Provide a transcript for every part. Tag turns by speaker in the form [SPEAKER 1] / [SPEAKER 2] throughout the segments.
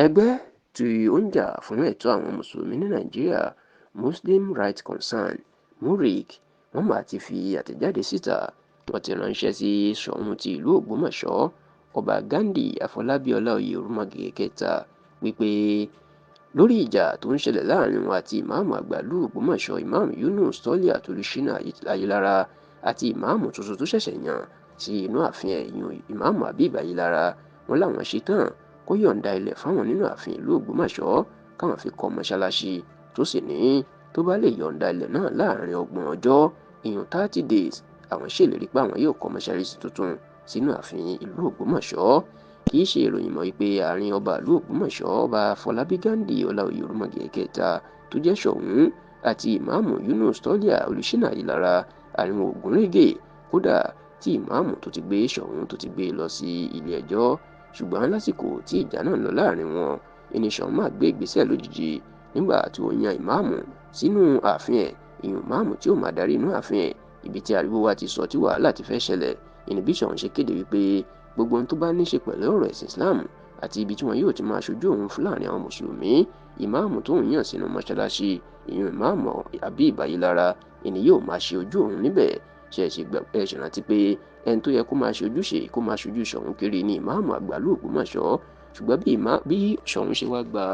[SPEAKER 1] Ẹgbẹ́ tí ó ń jà fún ẹ̀tọ́ àwọn Mùsùlùmí ní Nàìjíríà, Muslim Rights Concern (MURIC), wọ́n mà ti fi àtẹ̀jáde síta. Wọ́n ti ránṣẹ́ sí Soun ti ìlú Ògbómọ̀ṣọ́, Ọba Ghandi Àfọlábí Ọláoyè Òrùmọ̀gẹ̀gẹ̀ kẹta, wípé lórí ìjà tó ń ṣẹlẹ̀ láàrin wọn àti Ìmáàmù àgbà ìlú Ògbómọ̀ṣọ́, Imam Yunus Toliat Olùṣínà Ayélára, àti ìmáàmù tuntun tó ṣẹ̀ṣẹ̀ yàn sí inú ààfin ẹ̀, Ìmáàmù Habib Ayélára. Wọn láwọn ṣetán kó yọ̀ǹda ilẹ̀ fáwọn nínú ààfin ìlú Ògbómọ̀ṣọ́ káwọn fi kọ́ mọ́ṣáláṣí, tó sì ní tó bá lè yọ̀ǹda ilẹ̀ náà láàrin 30 ọjọ́, ìyún 30 days, àwọn ṣèlérí pé àwọn yóò kọ́ mọ́ṣáláṣí tuntun sínú ààfin ìlú Ògbómọ̀ṣọ́. Kì í ṣe ìròyìn mọ́ wípé àárín ọba ìlú Ògbómọ̀ṣọ́, Ọba Afọlábí Ghandi Ọláoyè Òrùmọ̀gẹ̀gẹ̀ kẹta tó jẹ́ Ṣọ̀ún, àti Ìmáàmù Yunus Toliat Olùṣínà Ayélára, àárín wọn ò gúnrégé, kódà tí ìmáàmù tó ti gbé Ṣọ̀ún tó ti gbé lọ sí ilé ẹjọ́. Ṣùgbọ́n lásìkò tí ìjà náà ń lọ láàrin wọn, ìní Ṣọ̀ún máa gbé ìgbésẹ̀ lójijì nígbà tí ó yan ìmáàmù sínú ààfin ẹ̀, ìyún ìmáàmù tí ó máa darí inú ààfin ẹ̀. Ibi tí ariwo wa ti sọ tí wàhálà ti fẹ́ ṣẹlẹ̀, ìní bí Ṣọ̀ún ṣe kéde wípé gbogbo ohun tó bá ní ṣe pẹ̀lú ọ̀rọ̀ ẹ̀sìn Islam àti ibi tí wọn yóò ti máa ṣojú òun fúlàní àwọn mùsùlùmí, ìmáàmù tó ń yàn sínú mọ́ṣáláṣí, ìyún ìmáàmù Habib Ayélára, ìní yóò máa ṣe ojú òun níbẹ̀. Ṣe ẹ ṣe rántí pé ẹni tó yẹ kó máa ṣe ojúṣe, kó máa ṣojú Ṣọ̀ún kiri ní ìmáàmù àgbà ìlú Ògbómọ̀ṣọ́. Ṣùgbọ́n bí Ṣọ̀ún ṣe wá gba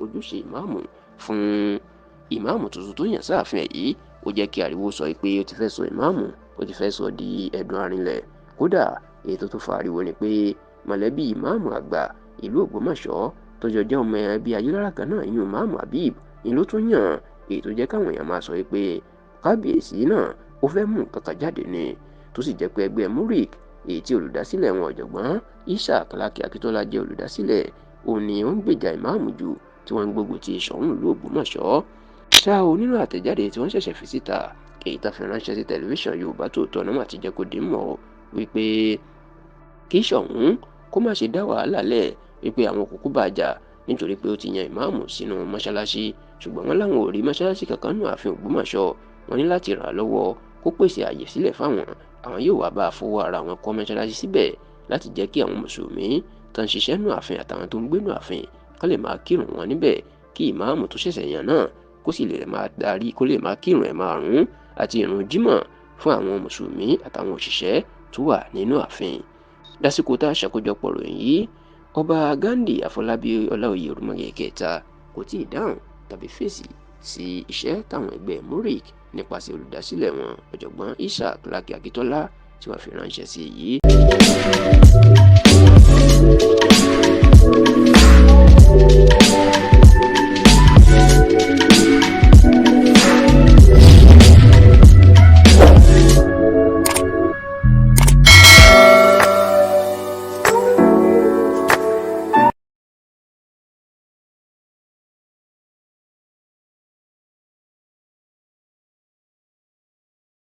[SPEAKER 1] ojúṣe ìmáàmù fún ìmáàmù tuntun tó yàn sáàfin ẹ̀ yìí, ó jẹ́ kí ariwo sọ pé ó ti fẹ́ sọ ìmáàmù, ó ti fẹ́ sọ di ẹ̀dùn arinlẹ̀. Kódà èyí tó tún fa ariwo ni pé mọ̀lẹ́bí ìmáàmù àgbà ìlú Ògbómọ̀ṣọ́ tó jọ jẹ́ ọmọ ẹbí Ayélára kan náà, ìyún ìmáàmù Habib, ni ló tún yàn, èyí tó jẹ́ káwọn èèyàn máa sọ pé kábíyèsí náà ó fẹ́ mú nǹkan kan jáde ni. Tó sì jẹ́ pé ẹgbẹ́ MURIC, èyí tí olùdásílẹ̀ wọn ọ̀jọ̀gbọ́n Ishaq Lákì Akíntọ́lá jẹ́ olùdásílẹ̀, òun ni ó ń gbèjà ìmáàmù jù tí wọ́n ń gbógun ti Ṣọ̀ún ìlú Ògbómọ̀ṣọ́. Ṣá o, nínú àtẹ̀jáde tí wọ́n ṣẹ̀ṣẹ̀ fi síta, èyí tá fi ránṣẹ́ sí tẹlifíṣàn Yorùbá Tòótọ́ náà, ti jẹ́ kó di mọ̀ wípé kí Ṣọ̀ún kó má ṣe dá wàhálà lẹ̀, wípé àwọn kúkú bá jà nítorí pé ó ti yan ìmáàmù sínú mọ́ṣáláṣí, ṣùgbọ́n wọn láwọn ò rí mọ́ṣáláṣí kankan nínú ààfin Ògbómọ̀ṣọ́. Wọn ní láti ràn án lọ́wọ́ kó pèsè àyè sílẹ̀ fáwọn, àwọn yóò wá bá a fọwọ́ ara wọn kọ́ mọ́ṣáláṣí síbẹ̀ láti jẹ́ kí àwọn mùsùlùmí tó ń ṣiṣẹ́ nù ààfin àtàwọn tó ń gbé nù ààfin kán lè máa kírun wọn níbẹ̀, kí ìmáàmù tó ṣẹ̀ṣẹ̀ yàn náà kó sì lè máa darí, kó lè máa kírun ẹ̀ márùn-ún àti ìrun jímọ̀ fún àwọn mùsùlùmí àtàwọn òṣìṣẹ́ tó wà nínú ààfin. Lásìkò tá a ṣàkójọpọ̀ ròyìn yìí, Ọba Ghandi Àfọlábí Ọláoyè Òrùmọ̀gẹ̀gẹ̀ kẹta kò tí ì dáhùn tàbí fèsì sí iṣẹ́ táwọn ẹgbẹ́ MURIC nípasẹ̀ olùdásílẹ̀ wọn ọ̀jọ̀gbọ́n Ishaq Lákì Akíntọ́lá tí wọ́n fi ránṣẹ́ sí yìí.